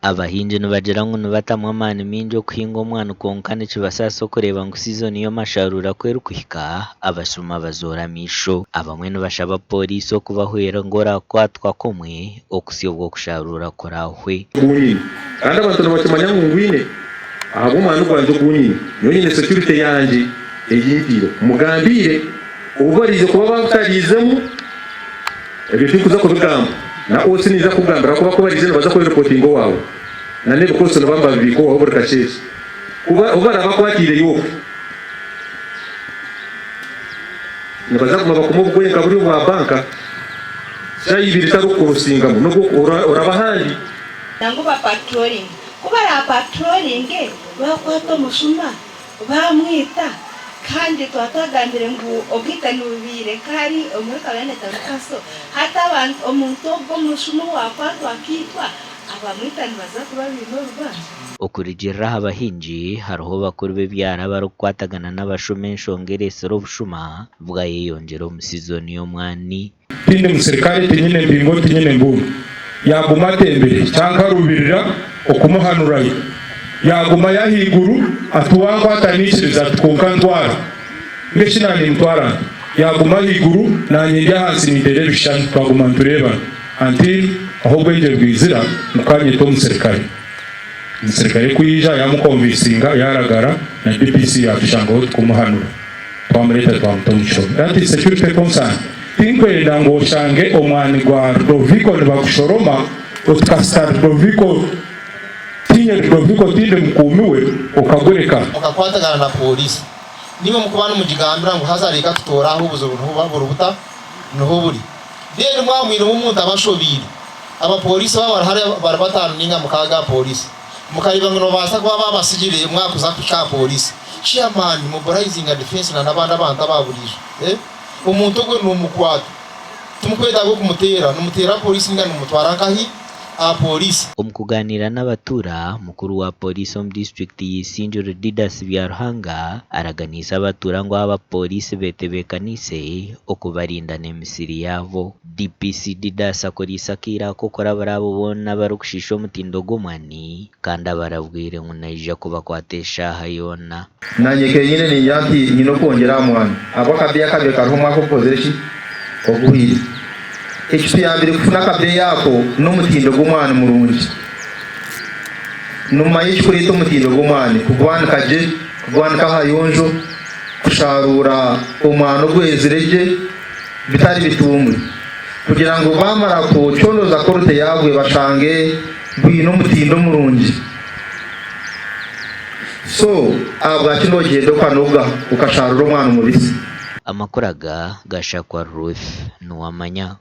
Abahingi nibagira ngu nibatamu amaani maingi okuhinga omwani kwonka nikibasaasa okureeba ngu sizoni y'amasharuura ku erikuhika, abashuma bazoora amaisho. Abamwe nibashaba pooriisi okubahwera ngu orakwatwa kumwe okuhitsya obu okusharuura kuraahwe. Ogu nyine. Kandi abantu nibakimanya ngu ngwine ahabw'omwani gwangye ogu nyine. Nyowe nyine security yangye ei ntiireho. Mugambiire obu baraije kuba baakutariizemu, ebyo tinkuza kubigamba. Na OC naija kukugambira ahakuba ku baraije nibaza kwerepotinga owaawe. Na n'ebikoosi nibaba nibabibiika owaawe buri kasheeshe. Ku obu baraabe bakwatiireyo okwe. Nibaza kuguma bakume obugoye nka buri obwa banka shaaha ibiri tarikukurosingamu n'obu oraba ahandi. Nangwa ba patrolling ku bara patrollinge bakwata omushuma bamwita kandi twaba twagambire ngu obwita nibubaire nkahari omuri Kabale Tarukaso hati abantu omuntu ogwo omushuma owakwatwa akaitwa abamwita nibaza kuba baine orubanja. Okurugiirira aha bahingi, hariho bakuru b'ebyaro abarikukwatagana n'abashuma enshonga ereetsire obushuma bwayeyongyera omu sizoni y'omwani. Tindi musirikare, tinyine mpingo, tinyine mbundu. Yaaguma atembire, kyankarubirira okumuhanurayo. Yaaguma y'ahaiguru ati, Wankwata naikiriza ati, Kwonka ntwara. Mbwenu shi naanye nimutwara nta? Yaaguma ahaiguru, naanye ndi ahansi ninteera ebishushani, twaguma nitureebana until ahu obwengye bwizira ngu kanyete omusirikare. Omusirikare ku yaija yaamukonvinsinga yaaragara na DPC yaatushangaho tukumuhanura twamureeta twamuta omu kihome. That is security concern. Tinkwenda ngu oshange omwani gwa Rudoviko nibagushoroma oti kasita Rudoviko tiinye Rudoviko tindi mukuumi we okagureka. Mukakwatagana na pooriisi. Naimwe mukuba nimugigambira ngu haza reka tutoore aha obuzibu niho buri buta? Niho buri. Then mwaba mwinemu omuntu abashobiire, abapooriisi baaba bari hariya bari bataano nainga mukaaga aha pooriisi, mukareeba ngu nibabaasa kuba baabasigire mwakuza kuhika aha pooriisi, chairman mobilizinga defence na n'abandi abantu aba buriijo. Omuntu ogwo nomukwata. Timukwetaaga okumuteera, nimuteera pooriisi nainga nimumutwara nkahi? Aha pooriisi. Omu kugaaniira n'abatuura, mukuru wa Pooriisi omu disiturikiti ya Isingiro Didas Byaruhanga araganiise abatuura ngu aba Pooriisi betebeekaniise okubarinda n'emisiri yaabo. DPC Didas akoriise akaire ako kurabura abo boona abarikushiisha omutindo gw'omwani kandi abarabwire ngu naija kubakwata eshaaha yoona. Naanye kenyine ningira nti nyine okwongyera aha mwani ahabw'akabeeyi akabaire kariho omwaka ogukozire ki? Oguhweire. Ekituyambire kufuna akabeeyi ako n'omutindo gw'omwani murungi. Nomanya ekirikureeta omutindo gw'omwani? Kugwanika gye, kugwanika aha yonjo, kusharuura omwani ogwezire gye bitari bitumbwe kugira ngu baamara kucondooza quality yaagwo bashange gwine omutindo murungi. So ahabwaki nogyenda okanoga okasharura omwana omubisi? Amakuru aga gashakwa Ruth Nuwamanya.